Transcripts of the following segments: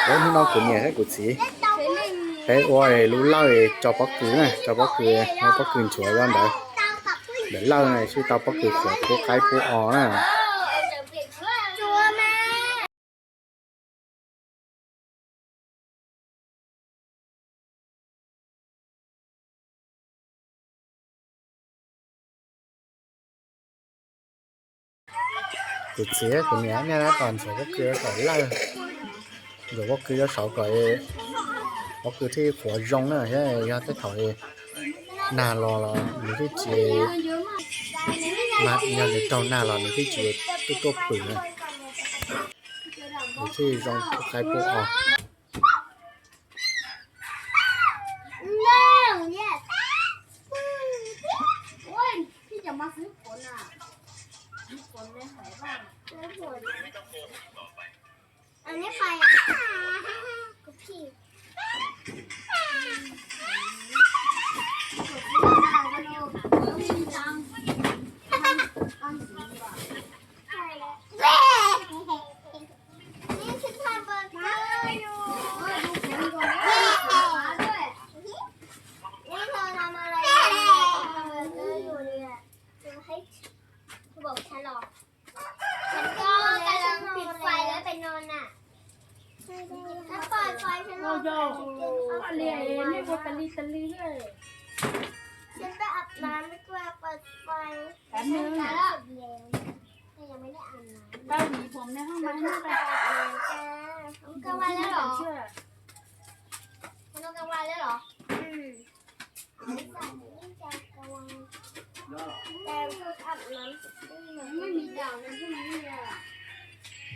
Hnub no kuv niam thiab kuv txiv peb ua lub lawj tso pob kws na, tso pob kws, ua pob kws ntxuav rau ntawd. Ntawm lawj no sib tau pob kws qhuav pub qaib pub os na. Kuv txiv kuv niam niaj hnub tos ntxuav pob kws kom lawj, ntxuav pob kws rau saud kom pob kws thiaj qhuav zoo na, thiab yog tej thaum nag los los nws thiaj tsis, yog nws raug nag los nws thiaj tsis tuaj tuaj pwm na, nws thiaj zoo pub qaib pub os. Koj koj losปิดไฟแล้วไปนอนน่ะ แล้วเปิดไฟ ฉันนอนก่อน ฉันกินข้าวเสร็จแล้ว ฉันไปอาบน้ำดีกว่า เปิดไฟ ฉันนอนแล้ว แต่ยังไม่ได้อาบน้ำ เกาหลีผมในห้องน้ำ ไม่ได้อาบน้ำจ้า นอนกลางวันแล้วเหรอ นอนกลางวันแล้วเหรอ อืม แต่เพิ่งอาบน้ำเสร็จ ไม่มีดาวนะพรุ่งนี้เลยอะ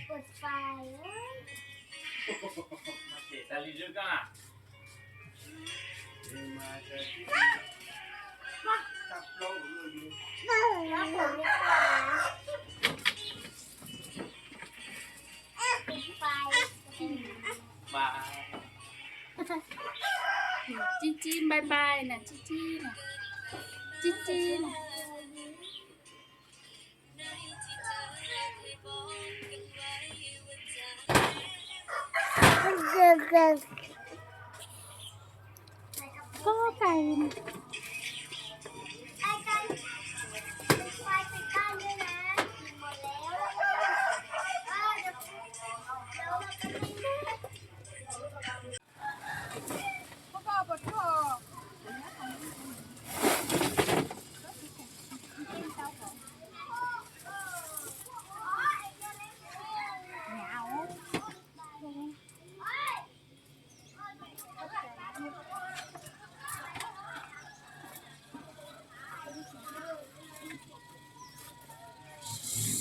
เปิดไฟ แล้วผมไม่กล้า Bye bye na, Cib Cib na, Cib Cib na. Koj cais.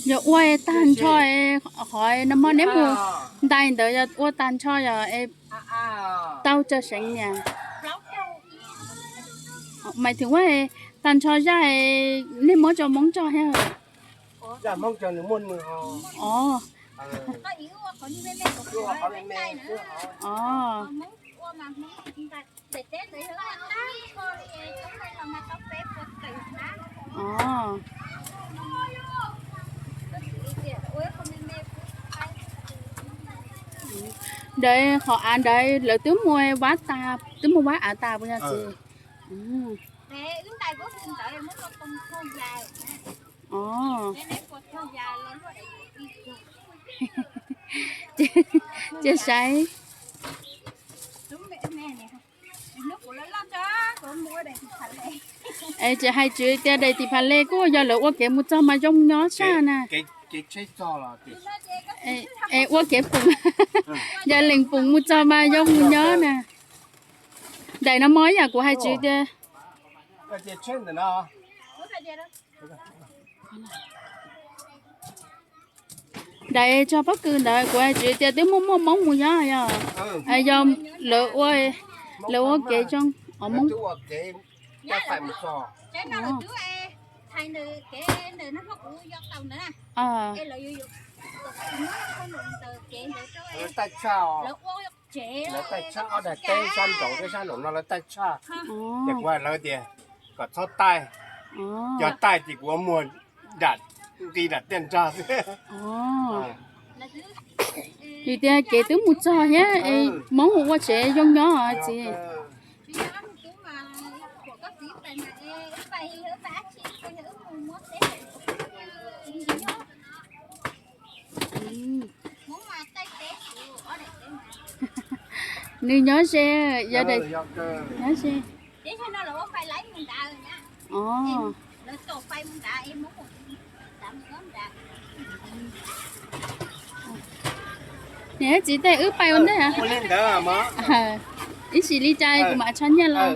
Yog ua tag nrho, qhov no mas neb mus ntais ntawd yog ua tag nrho yog tau tsawg seev niam? Mas thwm ua tag nrho zaj nej muab rau Hmoob tso thiab? Os, os. Ntawd qhov av ntawd lawv twb muab vab tas, twb muab vab av tas puas yog txiv? Os, cia saib. Es tseem hais tswv tias daim tiv phav le kuj yog lawv ua kev mus txog mas zoo nyob tshaj na. Es ua kev pum, yog lees pum mus txog mas zoo nyob na. Daim no mas ib yam kuv hais tswv tias daim tso pob kws ntawd kuv hais tswv tias twb muaj muaj Hmoob mus nyob yog, yog lawv ua, lawv ua kev zoo os Hmoob. Lawv taij tshaj, ob daim teb sab nraud thiab sab nraum no lawv taij tshaj. Ces kuv hais lawv tias kom txhob taij, yog taij ces kuv muag nram, nqis nram tiaj nrag xwb. Vim tias kev twb mus txog thiab, Hmoob mus ua tsev zoo nyob txiv. Nws nyob ze, yog, nyob ze. Niam thiab txiv, tej wb pais ua ntej. Ib sim li cas kuv mam tshaj nyiaj los.